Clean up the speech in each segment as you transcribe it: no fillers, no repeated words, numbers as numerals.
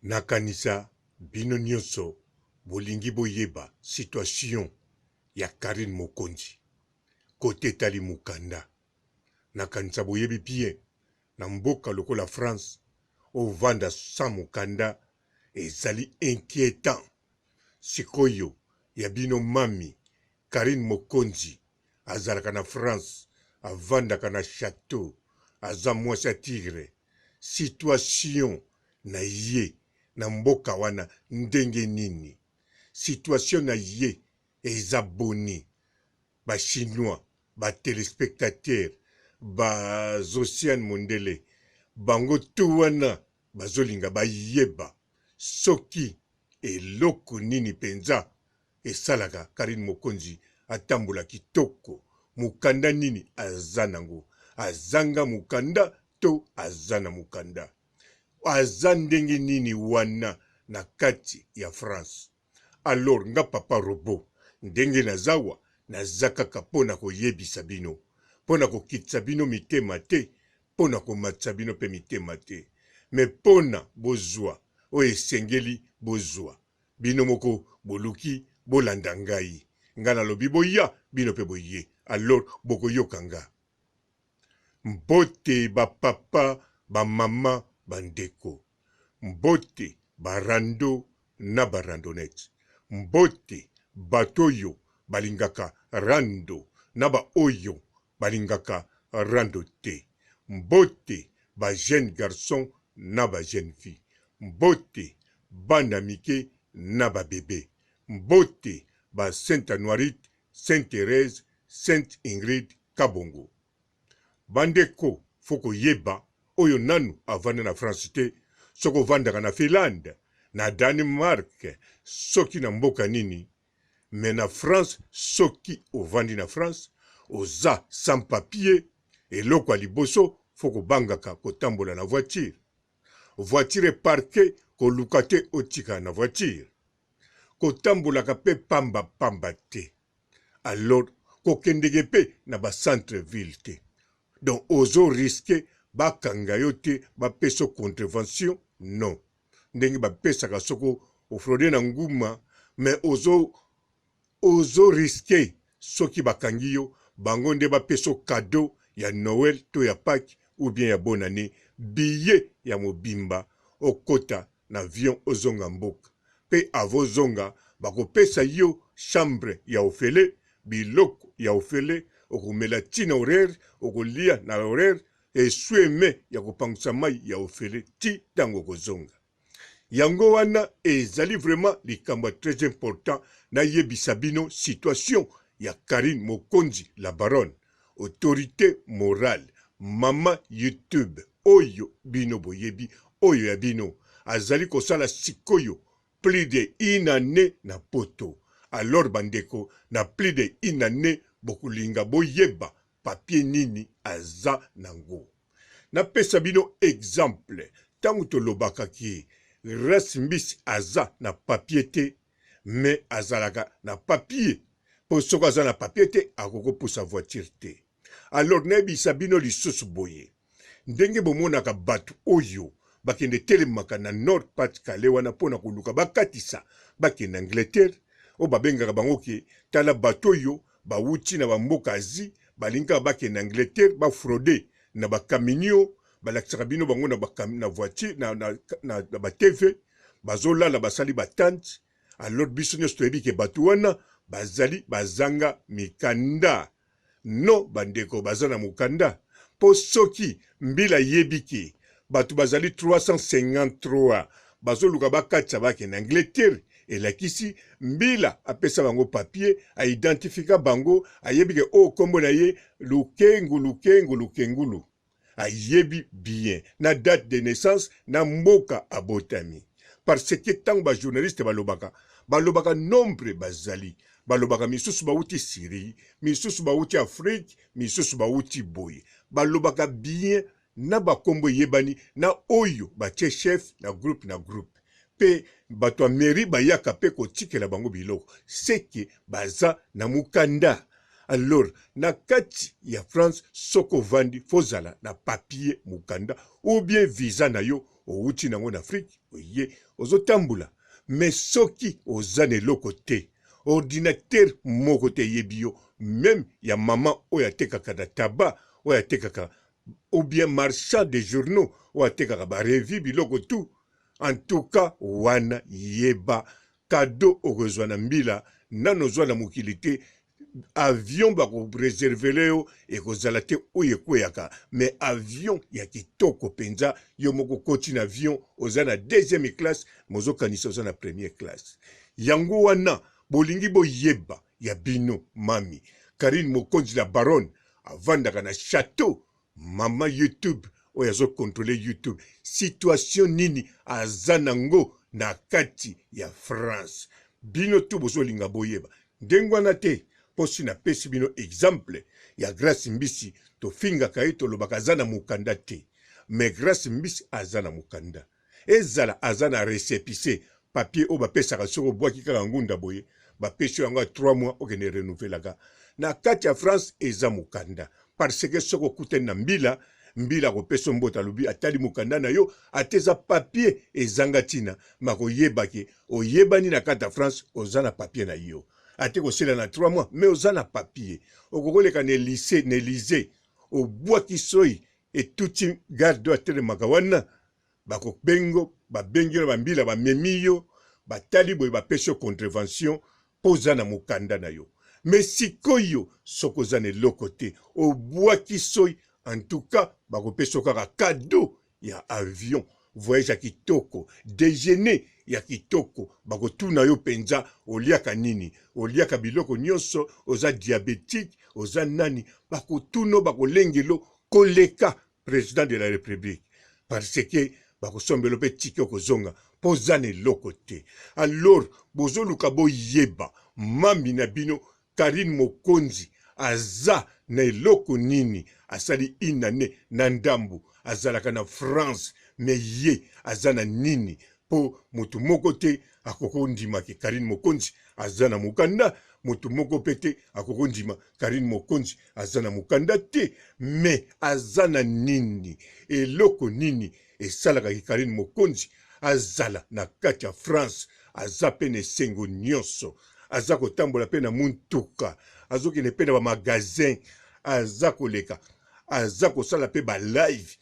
Nakanisa bino nionso bolingi boyeba situation ya Carine Mokonzi cote etali mukanda. Nakanisa boyebi bien na mboka lokola France ovanda sans mukanda ezali inquietant. Sikoyo ya bino mamy Carine Mokonzi azalaka na France avandaka na chateau aza mwasi ya tigre situation na ye na mboka wana ndenge nini situation na ye eza boni ba chinois ba telespectateurs ba oceane mondele bango tout wana bazolinga bayeba soki eloko nini penza esalaka Carine Mokonzi atambola kitoko mukanda nini aza nango azanga mukanda to aza na mukanda aza ndenge nini wana na kati ya France alors nga papa robot ndenge nazawa naza kaka po na koyebisa bino po na kokitisa bino mitema te po na komatisa bino pe mitema te mais pona bozua oyo esengeli bozua Bino moko boluki bolanda ngai. Nga nalobi boya, bino pe boye. Alors bokoyoka nga. Mbote ba papa, ba mama, ba ndeko. Mbote ba rando na ba randonnettes. Mbote bato oyo balingaka rando na ba oyo balingaka rando te. Mbote ba jeunes garçons na ba jeunes filles. Mbote bana mike na ba bebes. Mbote ba Sainte Anuarite, Sainte Therèse, Sainte Ingrid Kabongo. Ba ndeko faut koyeba oyo nanu avanda na France te, soki ovandaka na Finlande, na Danemark, soki na mboka nini, mais na France soki ovandi na France oza sans papier eloko ya liboso faut kobangaka kotambola na voiture voiture parke koluka te otikala na voiture kotambolaka pe pamba pamba te alors kokendeke pe na ba centre ville te donc ozo risque bakanga yo te bapesa yo contravention non ndenge bapesaka soko ofraude na nguma mais ozo ozo risque soki bakangi yo bango nde bapesa yo cadeau ya Noël to ya Paques ou bien ya bonne annee billet ya mobimba okota na avion ozonga mboka pe avant ozonga bakopesa yo chambre ya ofele biloko ya ofele okomela ti na horaire okolia na horaire Essuie-main ya kopangusa mayi ya ofele ti tango okozonga. Yango wana ezali vraiment likambo ya très important nayebisa bino situation ya Carine Mokonzi la baronne, autorite morale, mama YouTube oyo bino boyebi, oyo ya bino azali kosala sikoyo plus de une annee na poto. Alors bandeko na plus de une annee bokolinga boyeba papier nini aza nango. Napesa bino exemple tango tolobaka ke Grace Mbisi aza na papier te mais azalaka na papier po soki aza na papier te akoki kopusa voiture te. Alors nayebisa bino lisusu boye ndenge bomonaka batu oyo bakende telemaka na Nord Pas Calais wana pona koluka bakatisa bakende Angleterre oyo babengaka bango ke tala bato oyo bawuti na ba mboka Asie balingi kaka bakende Angleterre ba frauder na ba caminio balakisaka bino bango na ba na voiture na, na, na, na ba TV bazolala basali ba tente alors biso nyonso toyebi ke bato wana bazali bazanga mikanda Non ba ndeko baza na mukanda po soki mbila ayebi ke batu bazali 353 bazoluka bakatisa bakende Angleterre elakisi mbila apesa bango papier a identifika bango ayebi ke oyo kombo na ye lukengu lukengu lukengulu ayebi bien na date de naissance na mboka abotami parce que tango ba journaliste balobaka balobaka nombre bazali balobaka misusu bawuti Syrie misusu bawuti Afrique misusu bawuti boye balobaka bien na bakombo eyebani na oyo batie chef na groupe na groupe pe bato ya mairie bayaka pe kotikela bango biloko seke baza na mukanda alors na kati ya France soki ovandi fozala na papier mukanda ou bien visa na yo. owuti nango na Afrique oye ozotambola mais soki oza na eloko te ordinateur moko te eyebi yo meme ya maman oyo atekaka na tabac oyo atekaka ou bien marchand de journaux oyo atekaka ba revue biloko tout en tout cas wana yeba cadeau okozwa na mbila nanu ozwa na mokili te avion bako reservele yo ekozala te oyo ekweyaka mais avion ya kitoko penza yo moko okoti na avion oza na deuxième classe mais ozokanisa oza na première classe yango wana bolingi boyeba ya bino mami Carine Mokonzi la baronne avandaka na chateau Maman YouTube oyo azo controler YouTube situation nini aza nango na kati ya France bino tout bozolinga boyeba ndenge wana te po si napesi bino exemple ya Grace Mbisi tofingaka ye tolobaka aza na mukanda te mais Grace Mbisi aza na mukanda Ezala aza na recepisse, papier oyo bapesaka soki obwaki kaka ngunda boye, bapesi yo yango ya 3 mois okende renouvelaka. Na kati ya France eza mukanda parce que soki okutani na mbila, mbila akopesa yo mbote alobi atali mukanda na yo ata eza papier ezanga tina mais akoyeba ke oyebani na kati ya France oza na papier na yo. Ata ekosila na 3 mois mais oza na papier. Okoki koleka na Elysee, na Elysee obwaki soyi etuti garde oyo atelemaka wana bakobengo babengi yo na bambila bamemi yo batali boye bapesi yo contravention mpo oza na mokanda na yo me sikoyo soki oza na eloko te obwaki soi en tout cas bakopesa yo kaka cadeau ya avion voyage ya kitoko dejeuner ya kitoko bakotuna yo mpenza oliaka nini oliaka biloko nyonso oza diabetique oza nani bakotuna bakolengelo koleka president de la republique parce que bakosombelo mpe tike okozonga mpo oza na eloko te alors bozoluka boyeba mami na bino Carine Mokonzi aza na eloko nini asali une annee na ndambu azalaka na France mais ye aza na nini po mutu moko te akoki kondima ke Carine Mokonzi aza na mukanda mutu moko pe te akoki kondima Carine Mokonzi aza na mukanda te mais aza na nini eloko nini esalaka ke Carine Mokonzi azala na kati ya France aza pe na esengo nionso aza kotambola pe na muntuka azokende pe na ba magasin aza koleka aza kosala pe ba live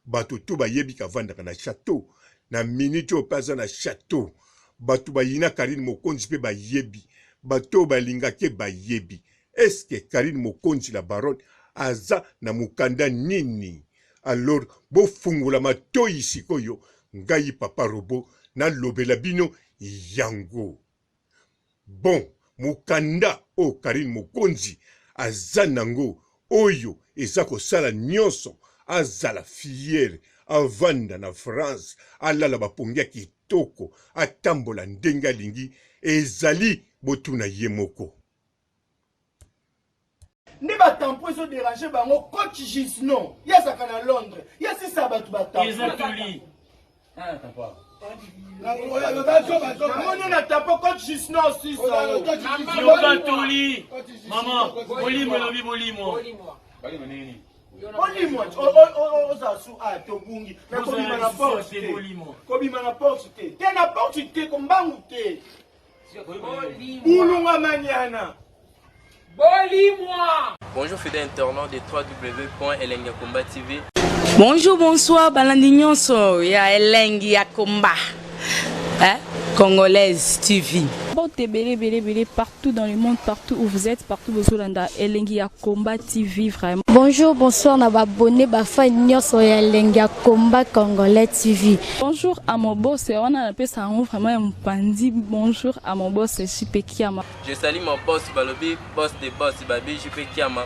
bato tout bayebi kavandaka na chateau na minute oyo pe aza na chateau bato bayina Carine Mokonzi pe bayebi bato oyo balingake bayebi est ce que Carine Mokonzi la baronne aza na mukanda nini alors bofungola matoyi sikoyo ngai papa robot nalobela bino yango Bon mukanda oyo Carine Mokonzi aza nango oyo eza kosala nionso azala fière avanda na France alala ba pongi ya kitoko atambola ndenge alingi ezali botuna ye moko. Nde ba tampon ezo deranger bango coach Gisno ye azalaka na Londres ye asisa bato ba tampon. Eza toli. Ah, tampon. Namoni na tampon coach Gisno osisa. Yoka toli. Maman, bolimo elobi bolimo. Bolimo oza su a tobungi mais kobima na porte te. Kobima na porte te. Te na porte te kombangu te. Bulunga maniana. Bolimwa. Bonjour fidèles internautes de www.elengiyakomba TV. Bonjour, bonsoir, balandi nyonso ya elengi ya combat. Hein? Congolaise TV. Mbote ebele ebele ebele partout dans le monde, partout où vous êtes, partout bozolanda elengi ya combat TV vraiment. Bonjour, bonsoir na ba abonné ba fan nyonso ya elengi ya combat congolais TV. Bonjour à mon boss, wana napesa yango vraiment ya mopanzi. Bonjour à mon boss JP Kiama. Je salue mon boss balobi boss de boss babi JP Kiama.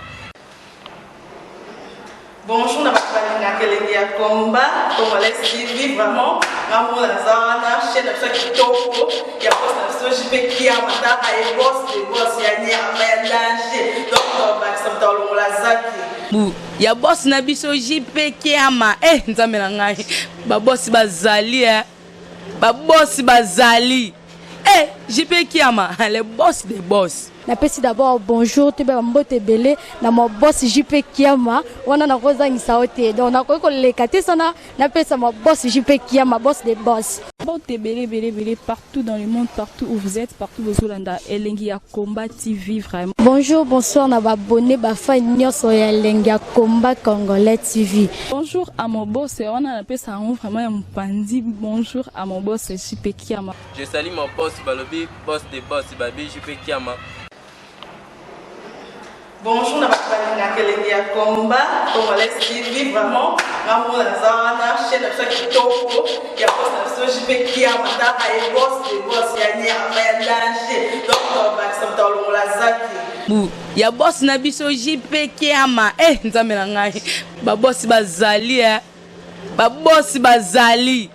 Bonjour na bato balingaka elengi ya combat congolais TV vraiment nga moko naza wana chaîne na biso ya kitoko ya boss na biso JP Kiama tala ye boss de boss ya nyama ya danger donc tobakisa moto alongola zaki bu ya boss na biso JP Kiama eh nzambe na ngai ba boss bazali eh ba boss bazali. Eh, JP Kiama, le boss des boss. Napesi d'abord bonjour toyeba bambote ebele na ma boss JP Kiama wana nakozangisa yo te, donc nakoki koleka te sana napesa ma boss JP Kiama, boss de boss. Mbote ebele ebele ebele partout dans le monde, partout où vous êtes, partout bozolanda Elengi ya Combat TV vraiment. Bonjour, bonsoir na baabonnés, bafans nyonso ya Elengi ya Combat Congolais TV. Bonjour à mon boss wana, napesa yango vraiment ya mopanzi. Bonjour à mon boss JP Kiama. Je salue mon boss, balobi boss de boss, babi JP Kiama. Bonjour na bato balingaka Elengi ya Combat Congolais TV. Vraiment, nga moko naza wana, chaîne na biso ya kitoko ya boss na biso JP Kiama. Taka ye, boss de boss ya nyama ya danger, donc tobakisa moto alongola zaki. Bu ya boss na biso JP Kiama. Eh, nzambe na ngai, babosi bazali, eh. Babosi bazali.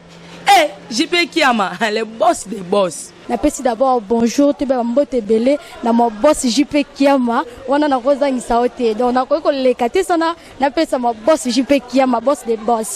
Eh, JP Kiama, le boss des boss. Napesi d'abord bonjour toyeba bambote ebele na ma boss JP Kiama wana, nakozangisa yo te, donc nakoki koleka te sana napesa ma boss JP Kiama, boss de boss.